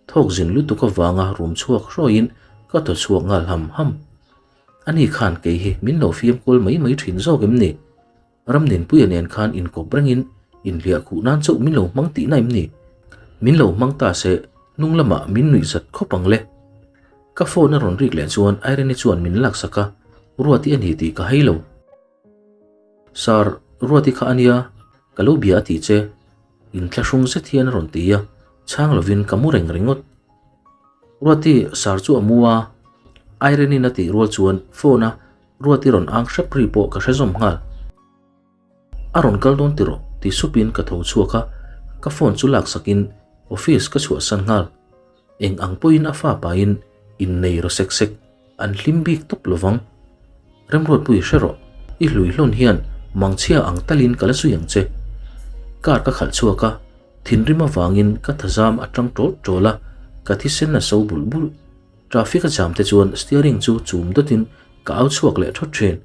Thawk zin lutuk avanga rum chhuak hrawiin ka thaw chhuak nghal ham ham. Ani khan kei hi min lo fiam kual mai mai thin zawk em ni? Ramninpuia nen khan inkawp rengin inhliah khuh nan chauh min lo hmang tihna em ni? Min lo hmang ta se hnung lamah min nuih zat khawp ang le. Ka phone a rawn rik leh chuan Irene-i chuan min laksak a, Ruati a ni tih ka hai lo. Sir, Ruati kha a nia, ka lo bia a ti che. Inthlahrung zet hian a rawn ti a, chhang lovin ka mu reng ringawt. Ruati, Sir chu a mu a, Irene-in a tih rual chuan phone a Ruati rawn ang hrep ri pawh ka hre zawm nghal. A rawn kal dawn tiraw ti supin ka tho chhuak a, ka phone chu laksakin office ka chhuahsan nghal. Eng ang pawhin a fa pahin innei raw sek sek an hlim bik tawp lovang. Remruatpui hre rawh, i hlui hlawn hian mangchhia ang talin ka la zui ang che. Car ka khalh chhuak a, thinrim avangin ka thazam a tang ṭawlh ṭawlh a, ka thisen a so bulh bulh. Traffic a jam te chuan steering chu chum dawtin ka au chhuak leh ṭhawt ṭhin.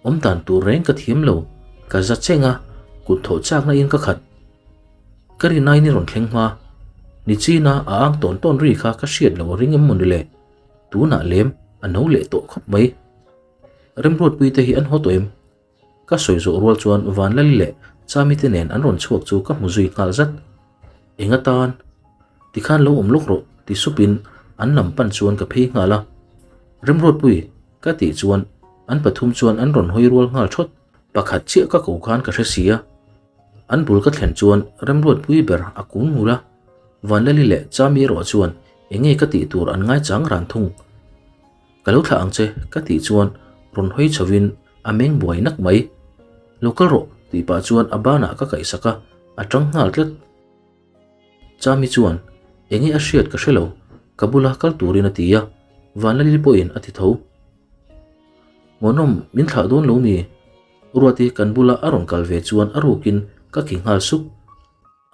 Awm dan tur reng ka thiam lo, ka za cheng a, kut thawh chakna in ka khat. Ka rin aiin i rawn thleng hma. Ni china a ang tawn tawn ri kha ka hriat lo a ring em mawni le? Tunah lem a no leh tawh khawp mai. Remruatpui te hi an haw tawh em? Ka sawi zawh rual chuan Vanlali leh Chami te nen an rawn chhuak chu ka hmu zui nghal zat. Eng atan? Tikhan lo awm lawk rawh ti supin an lam pan chuan ka phei nghal a. Remruatpui ka tih chuan an pathum chuan an rawn hawi rual nghal thawt. Pakhat chiah ka ko khan ka hre si a. An bul ka thlen chuan Remruatpui ber a kung ngul a. Vanlali leh Chami erawh chuan enge ka tih tur an ngaichang ran thung. Ka lo thlah ang che ka tih chuan rawn hawi chhovin a meng buai nak mai. Lo kal rawh tih pah chuan a banah ka kaihsak a, a tang nghal tlat. Chami chuan enge a hriat ka hre lo, ka bula kal turin a ti a, Vanlalil pawhin a ti tho. Muanawm min thlah dawn lo mi? Ruati kan bula a rawn kal ve chuan a rukin ka ki nghal sup.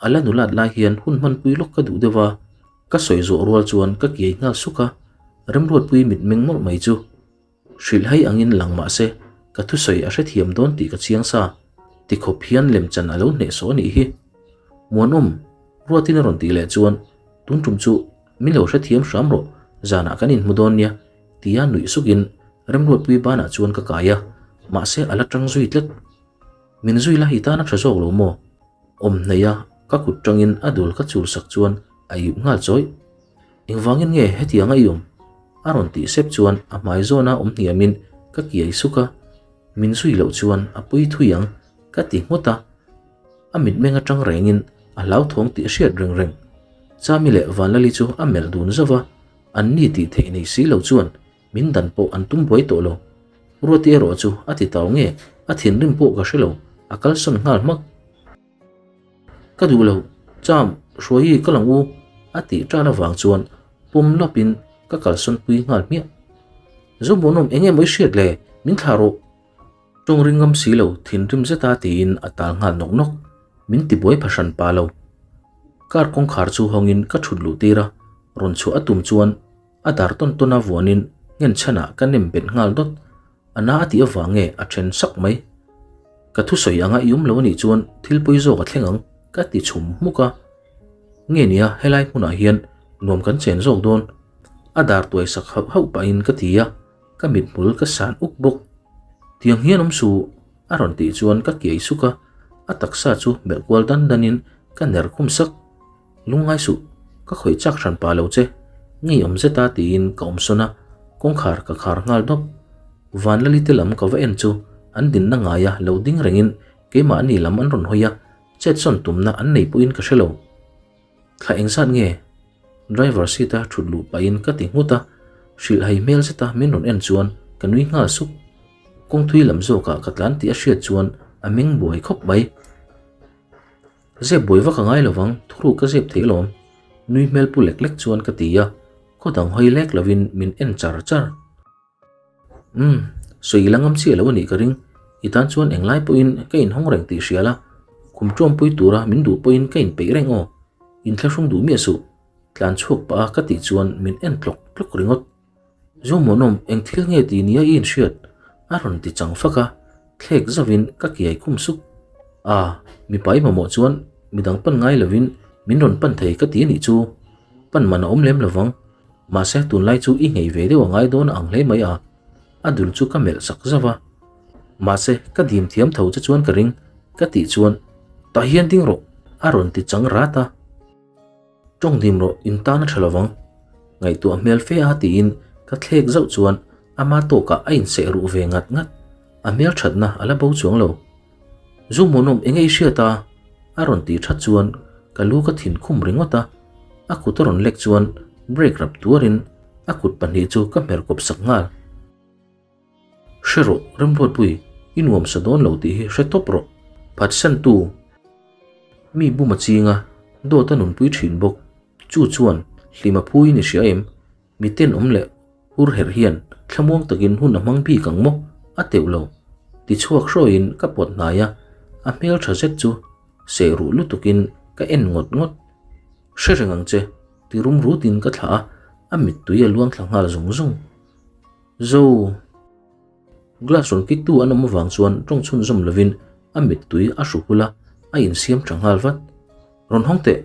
A la nulat lai hian hun hmanpui lawk ka duh deuh a, ka sawi zawh rual chuan ka kiai nghal suk a, Remruatpui mitmeng mawlh mai chu hrilh hai angin lang mah se ka thusawi a hrethiam dawn tih ka chiang sa, tikhawp hian lemchan a lo hnehsawh a nih hi. Muanawm, Ruatin a rawn tih leh chuan tun tum chu min lo hrethiam hram rawh, zanah kan inhmu dawn nia tia nuih sukin Remruatpui banah chuan ka kai a, mahse a la tang zui tlat. Min zui la i tan a tha zawk lo maw? Awm hnaih a, ka kut tangin a dul ka chul sak chuan a iuh nghal chawih. Engvangin nge hetiang a i awm? A rawn tih sep chuan a hmai zawna awm hniamin ka kiai suk a, min zui loh chuan a pui thui ang ka ti nghut a. A mitmeng atang rengin a hlauthawng tih a hriat reng reng. Chami leh Vanlali chu a melh dun zauh a, an ni tih theih nei si lo chuan Min dan pawh an tum buai tawh lo. Ruati erawh chu a ti tau nge a thinrim pawh ka hre lo, a kalsawn nghal hmak. Ka duh lo, Cham, Hruaii ka lang u a tih tan avang chuan pawm lawpin ka kalsawn pui nghal hmiah. Zomuanawm eng nge maw i hriat le, min thlah rawh. Tawng ring ngam si lo thinrim zeta tiin a tal nghal nawk nawk. Min ti buai phahran pa lo. Car kawngkhar chu hawngin ka thut luh tir a, rawn chhuah a tum chuan A dar tawn tawn a vuanin nghen chhanah ka nem bet nghal dawt. A na a tih avang nge a then sak mai. Ka thusawi anga i awm lo anih chuan thil pawi zawk a thleng ang ka ti chhum hmuk a. Nge nia helai hmunah hian nuam kan chen zawk dawn. A dar tuai sak hauh hauh pahin ka ti a, ka mithmul ka san uk bawk. Tiang hian awm suh a rawn tih chuan ka kiai suk a, a taksa chu melh kual dan danin. ka ner khum sak. Lungngai suh, ka khawih chak hran pah lo che, ngeiawm zeta tiin ka awm sawn a, kawngkhar ka khar nghal dawp. Vanlali te lam ka va en chu an dinna ngaia lo ding rengin keimahni lam an rawn hawi a, chet sawn tumna an nei pawhin ka hre lo. Thla engzat nge? Driver seat a thut luh pahin ka ti nghut a, hrilh hai hmel zeta min rawn en chuan ka nui nghal sup. Kawngthui lam zawkah ka tlan tih a hriat chuan a meng buai khawp mai. Zep buai vak a ngai lovang, thuruk ka zep thei alawm. Nui hmel pu lek lek chuan ka ti a, khaw dang hawi lek lovin min en char char. Umm, sawi ila ngam chiah lo a nih ka ring. I tan chuan englai pawhin ka inhawng reng tih hria la, khum ṭawmpui tura min duh pawhin ka inpeih reng aw. Inthlahrung duh miah suh. Tlan chhuak pah a ka tih chuan min en tlawk tlawk ringawt. Zomuanawm, eng thil nge tih nia i inhriat? A rawn ti chang fak a, thlek zauhin ka kiai khum sup. A, mipa i mamawh chuan midang pan ngai lovin min rawn pan thei ka ti a nih chu. Pan man a awm lem lovang. Mahse tunlai chu i nghei ve deuh a ngai dawn ang hle mai a, a dul chu ka melh sak zauh a. Mahse ka dim thiam tho che chuan ka ring, ka tih chuan tah hian ding rawh a rawn ti chang rat a. Tawng dim rawh in tan a tha lovang, ngaihtuah hmel fe a tiin ka thlek zauh chuan ama tawkah a inseh ruh ve ngat ngat, a hmel thatna a la bo chuang lo. Zu hmuhnawm enge i hriat a? A rawn ti that chuan ka lu ka thin khum ringawt a, a kut a rawn lek chuan brake rap tuarin a kut pahnih chu ka hmer kawp sak nghal. Hre rawh Remruatpui, i nuam sa dawn lo tih hi hre tawp rawh. Phatsantu mi bum a ching a, dawt a nunpui thin bawk. Chu chuan hlim a phuin i hria em? Mi tenawm leh hur herh hian thlamuang takin hun a hmang bik ang maw? A teuh lo. Tichhuak hrawiin ka pawt hnai a, a hmel tha zet chu seh ruh lutukin ka en ngawt ngawt. Hre reng ang che, ti rum rutin ka thlah a, a mittui a luang thla nghal zung zung. Zo! Glass rawn kiktu an awm avang chuan tawng chhunzawm lovin a mittui a hru hul a, a insiam tha nghal vat. Rawn hawng teh!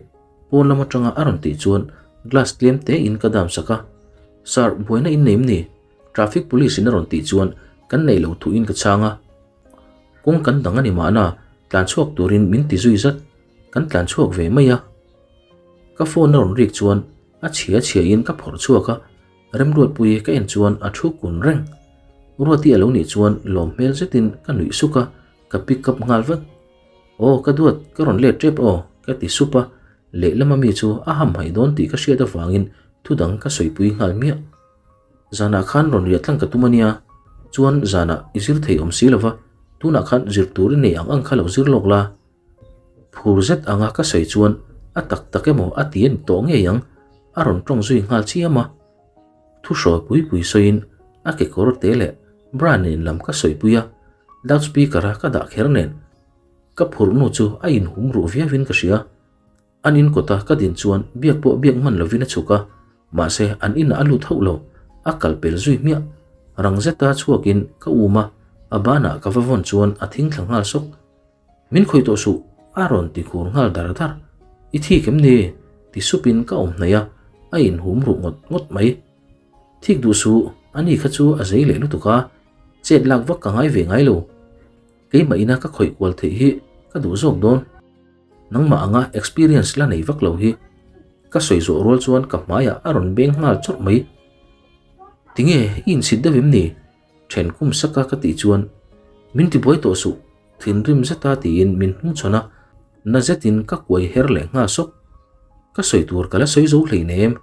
Pawn lam atanga a rawn tih chuan glass tlem te in ka dam sak a. Sir, buaina in nei em ni? Traffic police in a rawn tih chuan kan neih loh thuin ka chhang a. Kawng kan dang a ni mahna tlan chhuak turin min ti zui zat. Kan tlan chhuak ve mai a. Ka phone a rawn rik chuan a chhia chhia in ka phawrh chhuak a. Remruatpui ka en chuan a thu kun reng. Ruati a lo nih chuan lawm hmel zetin ka nuih suk a, ka pick up nghal vat. Aw ka duat, ka rawn let tep aw, ka ti sup a, lehlama mi chu a hamhaih dawn tih ka hriat avangin thudang ka sawipui nghal miah. Zanah khan rawn riah tlang ka tum a nia, chuan zanah i zir thei awm si lova, tunah khan zir tur i nei ang ang kha lo zir lawk la. Phur zet anga ka sawi chuan a tak tak emaw a ti a ni tawh ngei ang, a rawn tawng zui nghal chiam a. Thu hrawi pui pui sawiin a kekawr te leh bra nen lam ka sawipui a, loudspeaker a ka dah kher nen ka phurh nu chu a inhum ruh viauin ka hria. An in kawta ka din chuan biak pawh biak hman lovin a chhuk a, mahse an inah a lut hauh lo, a kal pel zui hmiah. Rang zeta chhuakin ka um a, a banah ka va vawn chuan a thing thla nghal sawk. Min khawih tawh suh, a rawn ti khur nghal dar dar. I thik em ni? ti supin ka awm hnaih a, a inhum ruh ngawt ngawt mai. Thik duh suh, ani kha chu a zei leh lutuk a, chet lak vak ka ngai ve ngai lo. Keimah ina ka khawih kual theih hi ka duh zawk dawn. Nangmah anga experience la nei vak lo hi. Ka sawi zawh rual chuan ka hmaiah a rawn beng nghal chawrh mai. Tinge i inchhit deuh em ni? Then kum saka ka tih chuan min ti buai tawh suh, thinrim zeta tiin min hnungchhawn a, na zetin ka kuai her leh nghal sawk. Ka sawi tur ka la sawi zo hleinem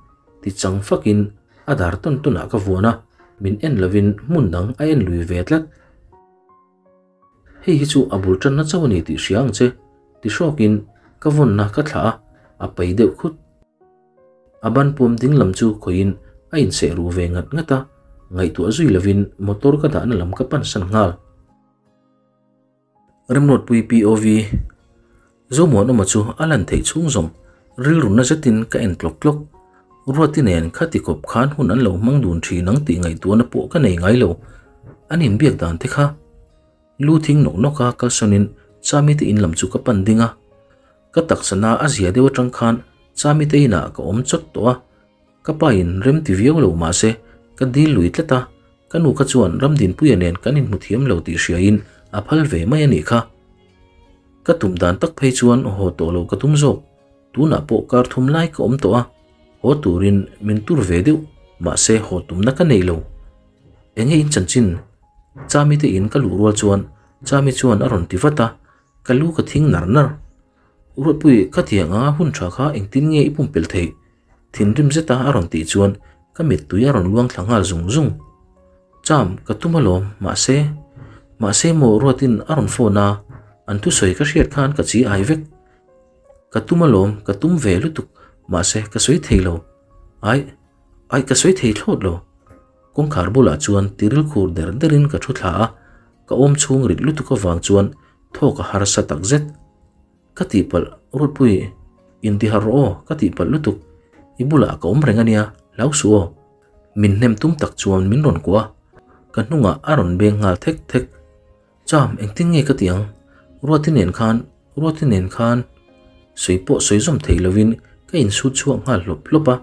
ti chang fakin a dar tawn tawnah ka vuan a, min en lovin hmun dang a en lui ve tlat. Hei hi chu a bul tanna chauh a ni tih hria ang che ti hrawkin ka vawnna ka thlah a, a pai deuh khut. A ban puam ding lam chu khawihin a inseh ruh ve ngat ngat a, ngaihtuah zui lovin motor ka dahna lam ka pansan nghal. Remruatpui POV Zomuanawma chu a lan theih chhung zawng rilruna zetin ka en tlawk tlawk. Ruati nen khati khawp khan hun an lo hmang dun thin ang tih ngaihtuahna pawh ka nei ngai lo. An inbiak dan te kha lu thing nawk nawk a kalsawnin Chami te in lam chu ka pan ding a. Ka taksana a zia deuh atang khan Chami te inah ka awm chawt tawh a, ka pa in rem ti viau lo mahse ka dil lui tlat a, ka nu kha chuan Ramdinpuia nen kan inhmu thiam lo tih hriain a phal ve mai a nih kha. Ka tum dan tak phei chuan haw tawh lo ka tum zawk. Tunah pawh kar thum lai ka awm tawh a, haw turin min tur ve deuh, mahse haw tumna ka nei lo. Enge in chanchin? Chami te in ka luh rual chuan Chami chuan a rawn ti vat a, ka lu ka thing nar nar. Ruatpui, ka tiang anga hun tha kha engtin nge i pumpelh theih? Thinrim zeta a rawn tih chuan ka mittui a rawn luang thla nghal zung zung. Cham, ka tum alawm, mahse, mahse maw Ruatin a rawn phone a, an thusawi ka hriat khan ka chi ai vek. Ka tum alawm, ka tum ve lutuk, mahse ka sawi thei lo. Aih, aih ka sawi thei thlawt lo. Kawngkhar bulah chuan tiril khur der derin ka thu thla a, ka awm chhung rit lutuk avang chuan thawk a harsa takzet. Ka tihpalh Ruatpui, intiharh rawh aw, ka tihpalh lutuk, i bulah ka awm reng ania, hlau suh aw. Min hnem tum tak chuan min rawn kuah a, ka hnungah a rawn beng nghal thek thek. Cham, engtin nge ka ti ang? Ruati nen khan, Ruati nen khan sawi pawh sawi zawm thei lovin ka insut chhuak nghal hlawp hlawp a,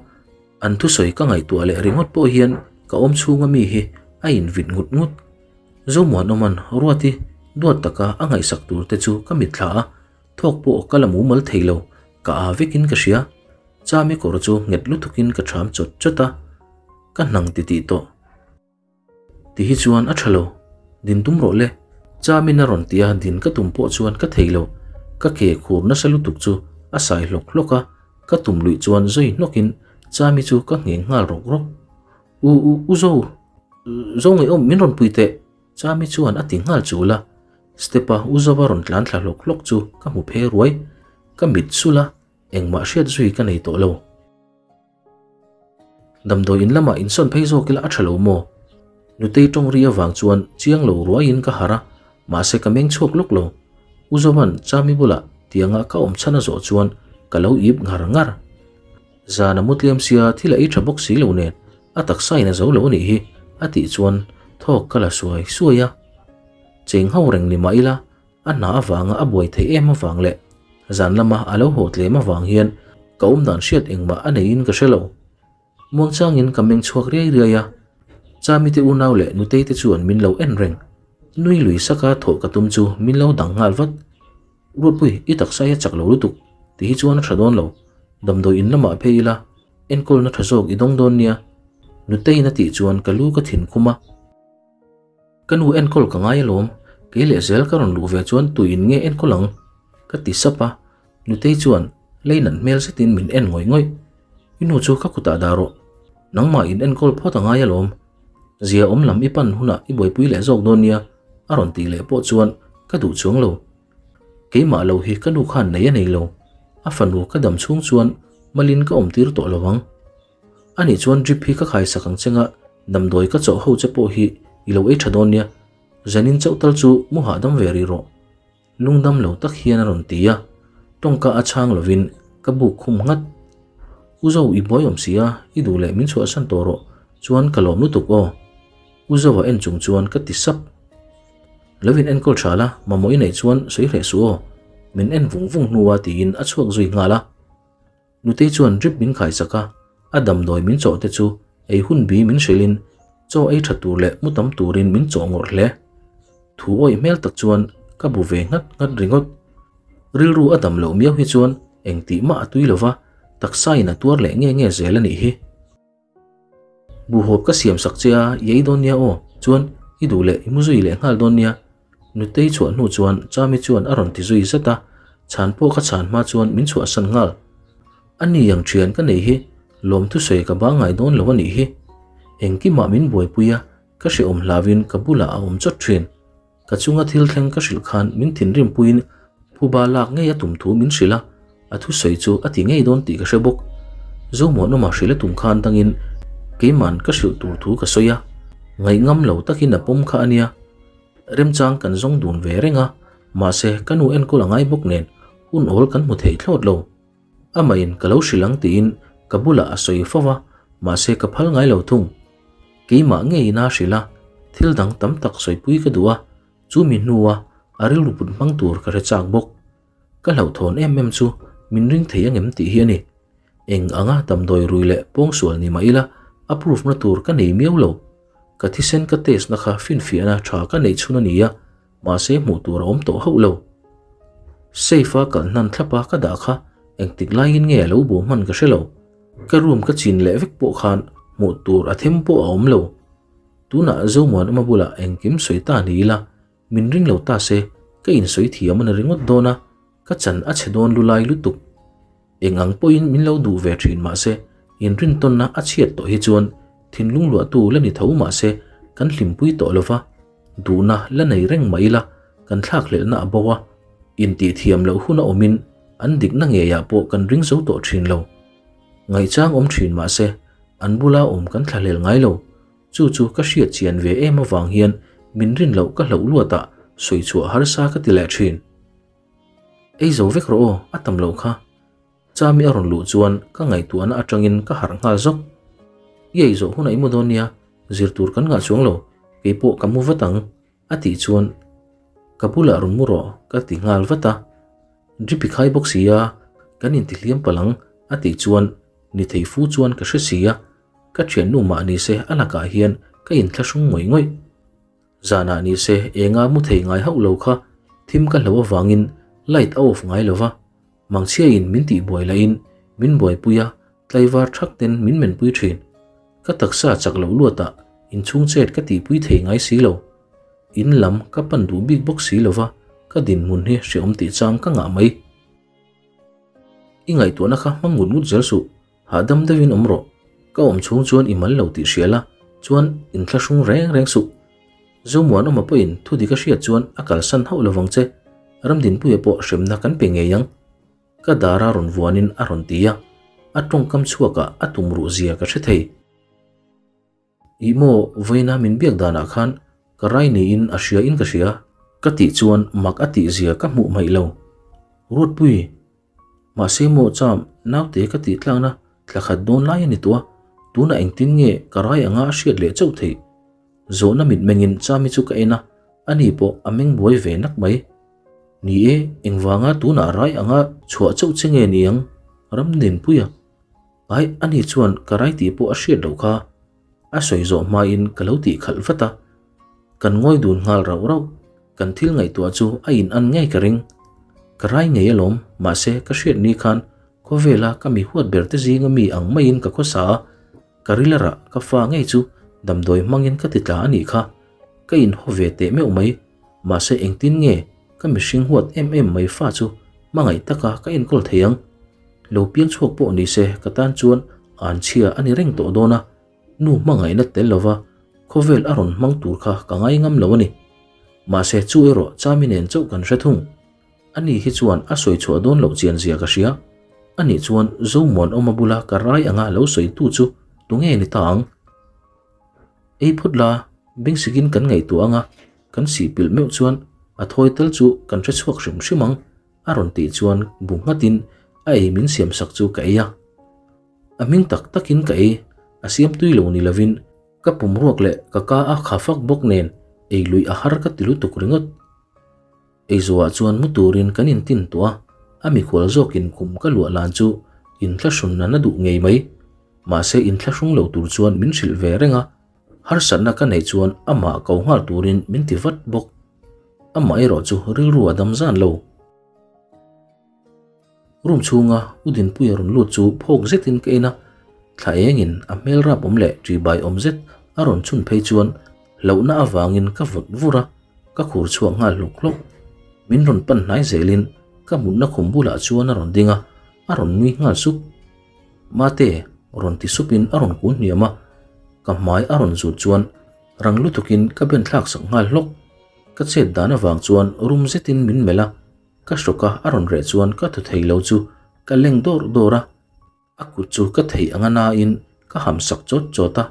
an thusawi ka ngaihtuah leh ringawt pawh hian ka awm chhunga mi hi a invit ngut ngut. Zomuanawman Ruati duat taka a ngaihsak tur te chu ka mitthla a, thawk pawh ka la mumal thei lo, ka aa vekin ka hria. Chami kawr chu nghet lutukin ka ṭham chawt chawt a, ka hnang titih tawh. Ti hi chuan a ṭha lo, din tum rawh le. Chamin a rawn ti a, din ka tum pawh chuan ka thei lo. Ka ke khur nasa lutuk chu a sai hlawk hlawk a, ka tum luih chuan zawi hnawkin Chami chu ka ngheng nghal rawk rawk. U, u, u Zo, Zo ngaihawm min rawn pui teh, Chami chuan a ti nghal chul a. Step-a u Zova rawn tlan thla hlawk hlawk chu ka hmu phe ruai. Ka mit sulh a, engmah hriat zui ka nei tawh lo. Damdawi in lamah insawn phei zawk ila a tha lo maw? Nutei tawng ri avang chuan chiang lo ruaiin ka harh a, mahse ka meng chhuak lawk lo. U Zovan Chami bulah tianga ka awm chhan a zawh chuan ka lo ip ngar ngar. Zan a mu tlem sia thil a ei tha bawk si lo nen a taksa in a zo lo a nih hi a tih chuan thawk ka la suai suai a. Cheng ho reng ni mah ila A hna avanga a buai theih em avang leh zan lama a lo haw tlem avang hian ka awm dan hriat engmah a neiin ka hre lo. Muangchangin ka meng chhuak riai riai a, Chami te unau leh Nutei te chuan min lo en reng. Nui lui saka thawh ka tum chu min lo dang nghal vat. Ruatpui, i taksa hi a chak lo lutuk, ti hi chuan a tha dawn lo. Damdawi in lamah phei ila, enkawlna tha zawk i dawng dawn nia. Nuteiin a tih chuan ka lu ka thin khum a. Ka nu enkawl ka ngai alawm, kei leh zel ka rawn luh ve chuan tuiin nge enkawl ang? Ka ti sap a, Nutei chuan lei nat hmel zetin min en ngawih ngawih. I nu chu ka kutah dah rawh, nangmah in enkawl phawt a ngai alawm. Zia awm lam i pan hunah i buaipui leh zawk dawn nia a rawn tih leh pawh chuan ka duh chuang lo. Keimah lo hi ka nu khan nei a nei lo, a fanu ka dam chhung chuan malin ka awm tir tawh lo ang. Ani chuan drip hi ka khaisak ang chenga damdawi ka chawh ho che pawh hi i lo ei tha dawn nia, zanin chauh tal chu mu hahdam ve rih rawh. Lungdam lo tak hian a rawn ti a, tawngka a chhang lovin ka buk khum nghat. U Zo i buai awm si a, i duh leh min chhuahsan tawh rawh, chuan ka lawm lutuk aw. U Zo a en chung chuan ka ti sap. Lo in enkawl tha la, mamawh i neih chuan sawi hreh suh aw. Min en vung vung hnua tiin a chhuak zui nghal a. Nutei chuan drip min khaisak a, a damdawi min chawh te chu ei hun bi min hrilhin chaw ei tha tur leh mu tam turin min chawh ngawrh hle. Thu awih hmel tak chuan ka bu ve nghat nghat ringawt. Rilru a dam loh miau hi chuan engtih mah a tui lova, taksa in a tuar leh nge nge zel a nih hi. Buhhawp ka siam sak che a, i ei dawn nia aw, chuan i duh leh i mu zui leh nghal dawn nia. Nutei chhuah hnu chuan Chami chuan a rawn ti zui zat a, chhan pawh ka chhan hma chuan min chhuahsan nghal. A ni ang thian ka nei hi, lawmthusawi ka bang ngai dawn lo a nih hi. Engkimah min buaipui a, ka hrehawm hlauin ka bulah a awm chawt thin. Ka chunga thil thleng ka hrilh khan min thinrim puiin phuba lak ngei a tum thu min hrilh a, a thusawi chu a ti ngei dawn tih ka hre bawk. Zomuanawma hrilh a tum khan dangin keiman ka hrilh tur thu ka sawi a, ngaihngam lo takin a pawm kha a nia. Remchang kan zawng dun ve reng a, mahse ka nu enkawl a ngai bawk nen hun awl kan hmu thei thlawt lo. Amahin ka lo hrilh ang tiin ka bulah a sawi fo va, mahse ka phal ngai lo thung. Keimah ngeiin a hrilh a, thil dang tam tak sawipui ka duh a, chu mi hnua a rilru put hmang tur ka hre chak bawk. Ka hlauhthawn em em chu min ring thei angem tih hi a ni. Eng anga damdawi rui leh pawngsual ni mah ila a proof na tur ka nei miau lo. Ka thisen ka test na kha finfiahna tha ka neih chhun a ni a, mahse hmuh tur a awm tawh hauh lo. Safe a kalh hnan thlap a ka dah kha engtik laiin nge a lo bo hman ka hre lo. Ka room ka chin leh vek pawh khan hmuh tur a them pawh a awm lo. Tunah Zomuanawma bulah engkim sawi ta ni ila min ring lo ta se ka insawi thiam a ni ringawt dawn a, ka chan a chhe dawn lulai lutuk. Eng ang pawhin min lo duh ve thin mahse inrintawnna a chhiat tawh hi chuan thinlung luahtu la ni tho mahse kan hlimpui tawh lova, duhna la nei reng mah ila kan thlakhlelhna a bo a, intihthiam loh hun a awmin an dikna ngeiah pawh kan ring zo tawh thin lo. Ngaihchang awm thin mahse an bula awm kan thlahlel ngai lo. Chu chu ka hriat chian ve em avang hian min rin loh ka hlauh luatah sawi chhuah harsa ka ti leh thin. Ei zo vek rawh aw, a tam loh kha. Chami a rawn luh chuan ka ngaihtuahna atangin ka harh nghal zawk. I ei zawh hunah i mu dawn nia, zir tur kan ngah chuang lo, keipawh ka mu vat ang, a tih chuan ka bulah rawn mu rawh ka ti nghal vat a. Drip i khai bawk sia, kan intihliam palh ang, a tih chuan ni thei fu chuan ka hre sia, ka thiannu mah ni se a lakah hian ka inthlahrung ngawih ngawih. Zanah ni se enga mu thei ngai hauh lo kha thim ka hlo avangin light a off ngai lova, mangchhiain min tih buai lahin min buaipui a, tlaivar thak ten min menpui thin. Ka taksa chak loh luatah inchhung chet ka tihpui thei ngai si lo. In lam ka pan duh bik bawk si lova, ka dinhmun hi hreawm tih chang ka ngah mai. I ngaihtuahna kha hmang ngut ngut zel suh. Hahdam deuhin awm rawh, ka awm chhung chuan i mal lo tih hria la, chuan inthlahrung reng reng suh. Zomuanawma pawhin thu dik a hriat chuan a kalsan hauh lovang che, Ramdinpuia pawh hremna kan pe ngei ang. Ka dara rawn vuanin a rawn ti a, a tawngkam chhuakah a tumruh zia ka hre thei. Ih maw, vawiina min biak danah khan ka rai niin a hria in ka hria. Ka tih chuan mak a tih zia ka hmuh hmaih lo. Ruatpui, mahse maw cham naute ka tih tlakna thla khat dawn lai a ni tawh a, tunah engtin nge ka rai anga a hriat leh chauh theih? Zawhna mitmengin Chami chu ka en a, ani pawh a meng buai ve nak mai. Ni e, engvanga tunah rai anga chhuah chauh che nge niang? Ramdinpuia. Aih, ani chuan ka rai tih pawh a hriat loh kha. A sawi zawh hmain ka lo tih khalh vat a. Kan ngawi dun nghal rauh rauh. Kan thil ngaihtuah chu a in an ngei ka ring. Ka rai ngei alawm, mahse ka hriat ni khan khawvela ka mi huat ber te zinga mi ang maiin ka khawsa a, ka rilarah ka fa ngei chu damdawi hmangin ka ti tla a nih kha. Ka inhaw ve teh meuh mai, mahse engtin nge ka mihring huat em em mai fa chu hmangaih taka ka enkawl thei ang? Lo piang chhuak pawh ni se ka tan chuan an chhia a ni reng tawh dawn a, nu hmangaihna tel lova khawvel a rawn hmang tur kha ka ngai ngam lo a ni. Mahse chu erawh Chami nen chauh kan hre thung. Ani hi chuan a sawi chhuah dawn loh chian zia ka hria. Ani chuan Zomuanawma bula ka rai anga lo sawi tu chu tunge ni ta ang? Ei phawt la, bengsikin kan ngaihtuah anga kan sihpilh meuh chuan a thawi tal chu kan hre chhuak hrim hrim ang. A rawn tih chuan bu nghatin a ei min siam sak chu ka ei a. A hming tak takin ka ei, a siam tui lo ni lovin ka pum ruak leh ka ka a kha fak bawk nen ei luih a har ka ti lutuk ringawt. Eizuah chuan mu turin kan intin tawh a, a mikhual zawkin kum ka luah lan chu inthlahrun nan a duh ngei mai. Mahse inthlahrung lo tur chuan min hrilh ve reng a, harsatna ka neih chuan amah ko nghal turin min ti vat bawk. Amah erawh chu rilru a dam zan lo. Room chhunga U Dinpuia rawn lut chu phawk zetin ka en a, thla engin a hmel rap awm leh ṭibai awm zet a rawn chhun phei chuan hlauhna avangin ka vawt vur a, ka khur chhuak nghal hlawk hlawk. Min rawn pan hnai zelin ka mutna khum bulah chuan a rawn ding a, a rawn nui nghal sup. Mate, rawn ti supin a rawn kun hniam a, ka hmai a rawn zut chuan Rang lutukin ka ben thlak sak nghal hlawk. Ka chet dan avang chuan rum zetin min melh a, ka hrawk a a rawn reh chuan ka thaw thei lo chu ka leng dawr dawr a, a kut chu ka theih anga nain ka ham sak chawt chawt a.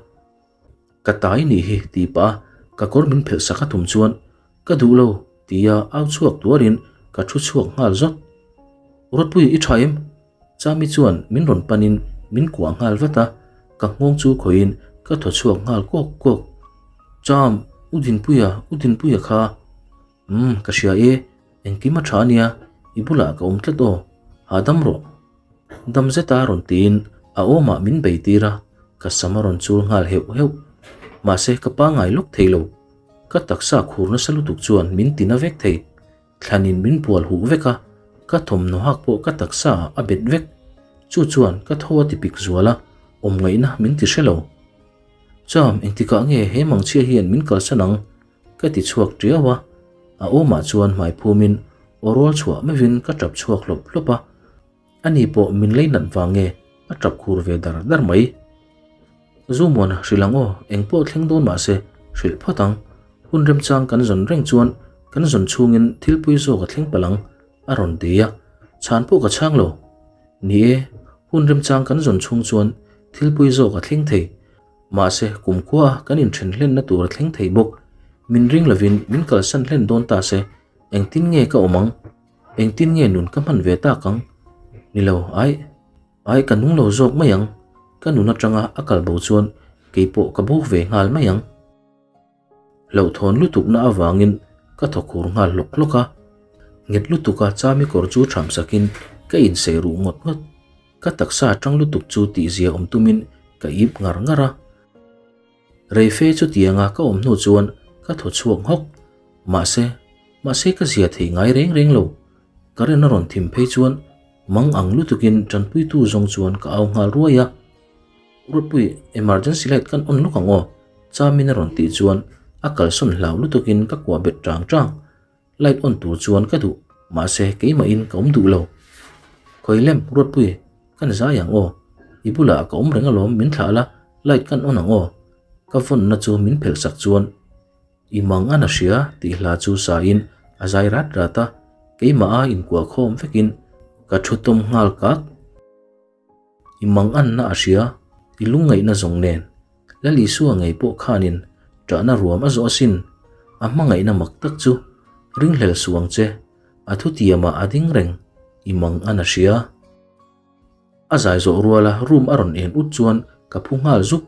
Ka tai nih hi tih pah a ka kawr min phelh sak a tum chuan ka duh lo tia au chhuak tuarin ka thu chhuak nghal zawt. Ruatpui i tha em? Chami chuan min rawn panin min kuah nghal vat a, ka nghawng chu khawihin ka thaw chhuak nghal kawk kawk. Cham, U Dinpuia, U Dinpuia kha. Umm, ka hria e, engkim a tha ania, i bulah ka awm tlat aw, hahdam rawh. Dam zeta rawn tiin a awmah min bei tir a, ka sam a rawn chul nghal heuh heuh. Mahse ka pangngai lawk thei lo, ka taksa khur nasa lutuk chuan min tina vek thei. Thlanin min bual huh vek a, Ka thawmhnaw hak pawh ka taksa ah a bet vek. Chu chuan ka tho a ti pik zual a, awm ngaihna min ti hre lo. Cham, engtikah nge he mangchhia hian min kalsan ang? Ka ti chhuak tiau a, a awmah chuan hmai phumin aw rual chhuah meuhin ka tap chhuak hlawp hlawp a. Ani pawh min lei nat vang nge a tap khur ve dar dar mai. Zumuana hrilh ang aw, eng pawh thleng dawn mah se hrilh phawt ang. Hun remchang kan zawn reng chuan kan zawn chhungin thilpui zawk a thleng palh ang, a rawn ti a. Chhan pawh ka chhang lo. Ni e, hun remchang kan zawn chhung chuan thilpui zawk a thleng thei. Mahse, kumkhua a kan inthen hlenna tur a thleng thei bawk. Min ring lovin min kalsan hlen dawn ta se, engtin nge ka awm ang? Engtin nge nun ka hman ve tak ang? Ni lo, aih, aih ka nung lo zawk mai ang. Ka nun atanga a kal bo chuan keipawh ka bo ve nghal mai ang. Hlauhthawn lutukna avangin ka thaw khur nghal hlawk hlawk a. Nghet lutuka chami kawr chu tham sakin ka insei ruh ngawt ngawt. Ka taksa tang lutuk chu tihzia awm tumin ka ip ngar ngar a. Reife chutianga ka awm hnu chuan ka thaw chhuak nghawk. Mahse, mahse ka zia thei ngai reng reng lo. Current a rawn thim phei chuan mang ang lutukin tanpuitu zawng chuan ka au nghal ruai a. Ruatpui, emergency light kan on lawk ang aw, Chamin a rawn tih chuan a kalsawn hlau lutukin ka kuah bet tang tang. Light on tur chuan ka duh, mahse keimahin ka awm duh lo. Khawi lem, Ruatpui, kan zai ang aw. I bulah ka awm reng alawm, min thlah la, light kan on ang aw. Ka vawnna chu min phelh sak chuan I mang an a hria tih hla chu sain a zai rat rat a, keimah a inkuah khawm vekin ka thu tawm nghal kak. I mang anna a hria, i lungngaihna zawng nen. Lal Isua ngei pawh khanin ṭahna ruam a zawh asin. A hmangaihna mak tak chu ringhlel suh ang che, a thutiamah a ding reng, i mang an a hria. A zai zawh ruala room a rawn en ut chuan ka phu nghal zuk.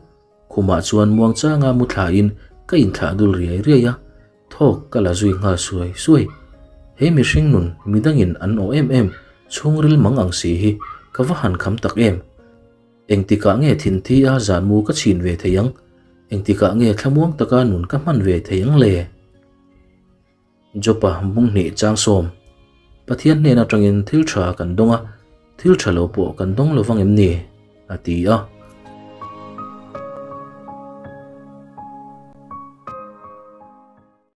Khumah chuan muangchanga mu thlain ka inthlah dul riai riai a, thawk ka la zui nghal suai suai. He mihring nun midangin an awh em em chhungril mang ang si hi ka va han kham tak em. Engtikah nge thinthi a zanmu ka chhin ve thei ang? Engtikah nge thlamuang taka nun ka hman ve thei ang le? Jopa bunghnih changsawm, Pathian hnen atangin thil tha kan dawng a, thil tha lo pawh kan dawng lo vang em ni? a ti a.